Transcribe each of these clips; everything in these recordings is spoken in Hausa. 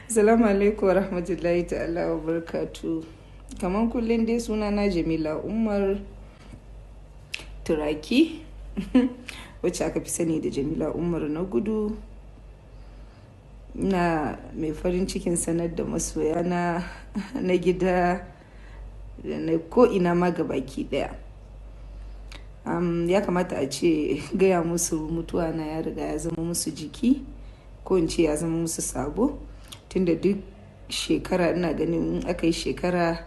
Assalamu alaikum warahmatullahi ta'ala wa barakatu. Kamar kullum dai, suna na Jamila Umar Turaki, wacce aka fi sani da Jamila Umar na Gudu. Na mai farin cikin sanar da masoya na gida da na ko'ina ma baki daya. Ya kamata a ce gaya musu mutuwa na ya riga ya zama musu jiki, ko in ce ya zama musu sabo, tunda duk shekara ina ganin in aka yi shekara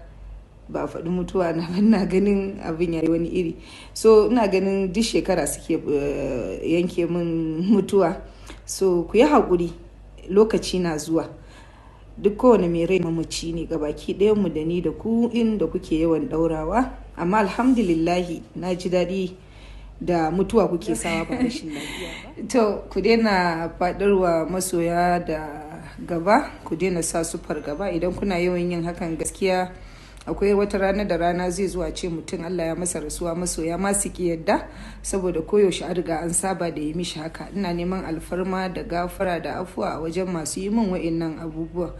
ba a faɗi mutuwa na ba, ina ganin abin ya yi wani iri. So ina ganin duk shekara suke yanke min mutuwa. So ku yi haƙuri, lokaci na zuwa. Duk kowane mai rai mamaci ne, gabaki mu da ni da ku inda kuke yawan ɗaurawa. Amma alhamdulillahi, na ji daɗi da mutuwa kuke sawa, ba rashin lafiya ba. To, ku daina faɗarwa masoya da gaba, ku daina sa su fargaba. Idan kuna yawan yin hakan, gaskiya akwai wata rana da rana zai zuwa ce mutum Allah ya masa rasuwa, masoya ma su ki yadda, saboda koyaushe an riga an saba da yi mishi haka. Ina neman alfarma da gafara da afuwa a wajen masu yi min wa'innan abubuwa.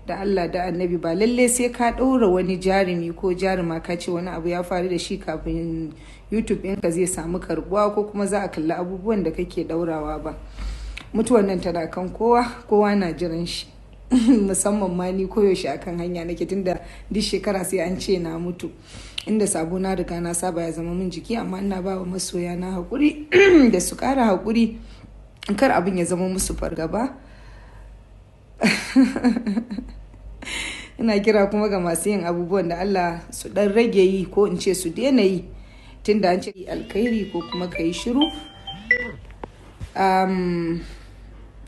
Da Allah da Annabi, ba lalle sai ka ɗaura wani jarumi ko jaruma ka ce wani abu ya faru da shi kafin YouTube ɗinka zai samu karbuwa ko kuma za a kalli abubuwan da kake ɗaurawa ba. Mutuwan nan tana kan kowa, kowa na jiran shi, musamman ma ni, koyaushe akan hanya nake, tunda duk shekara sai an ce na mutu. Inda sabo, na riga na saba, ya zama min jiki. Amma ina ba wa masoya na haƙuri da su ƙara haƙuri, kar abin ya zama musu fargaba. Ina kira kuma ga masu yin abubuwan, da Allah su dan rage yi, ko in ce su daina yi, tunda an ce alkhairi ko kuma ka yi shiru.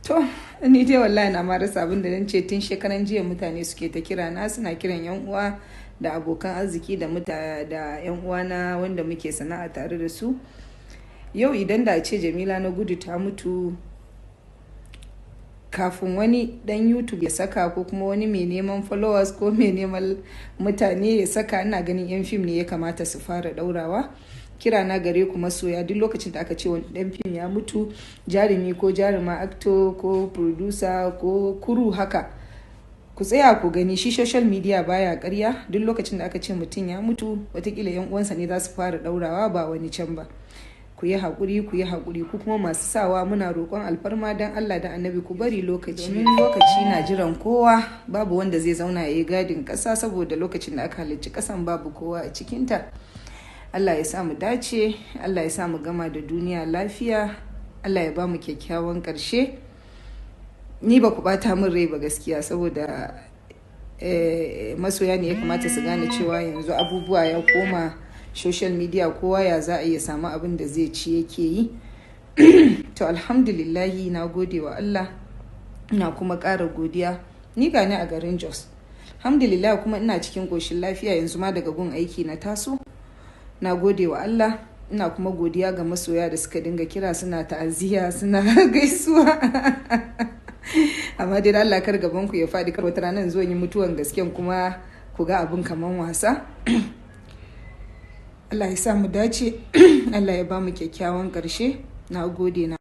To, ni dai wallahi na ma rasa abin da ce. Tun shekaran jiya mutane suke ta kira na, suna kiran yan uwa da abokan arziki da muta da yan uwana wanda muke sana'a tare da su. Yau idan da ce Jamila na Gudu ta mutu, kafin wani dan YouTube ya saka, ko kuma wani mai neman followers ko mai neman mutane ya saka, ina ganin yan fim ne ya kamata su fara daurawa. Kira na gare ku masoya, duk lokacin da aka ce wani dan fim ya mutu, jarumi ko jaruma, actor ko producer ko crew haka, ku tsaya ku gani. Shi social media baya karya. Duk lokacin da aka ce mutum ya mutu, watakila yan uwansa ne za su fara daurawa, ba wani can ba. Ku yi haƙuri, ku yi haƙuri. Ku kuma masu sawa, muna roƙon alfarma, don Allah da Annabi ku bari lokaci, domin lokaci na jiran kowa. Babu wanda zai zauna ya yi gadin ƙasa, saboda lokacin da aka halicci ƙasan babu kowa a cikinta. Allah ya sa mu dace, Allah ya sa mu gama da duniya lafiya, Allah ya ba mu kyakkyawan ƙarshe. Ni ba ku bata min rai ba gaskiya, saboda masoya ne ya kamata su gane cewa yanzu abubuwa ya koma social media, kowa ya za a iya samu abin da zai ci yake yi. To, alhamdulillahi, na gode wa Allah, ina kuma ƙara godiya. Ni gani a garin Jos, alhamdulillah, kuma ina cikin ƙoshin lafiya. Yanzu ma daga gun aiki na taso. Na gode wa Allah, ina kuma godiya ga masoya da suka dinga kira, suna ta'aziyya, suna gaisuwa. Amma dai Allah kar gaban ku ya faɗi, kar wata ranar zo yi mutuwan gasken kuma ku ga abin kaman wasa. Allah ya sa mu dace, Allah ya ba mu kyakkyawan ƙarshe. Na gode na.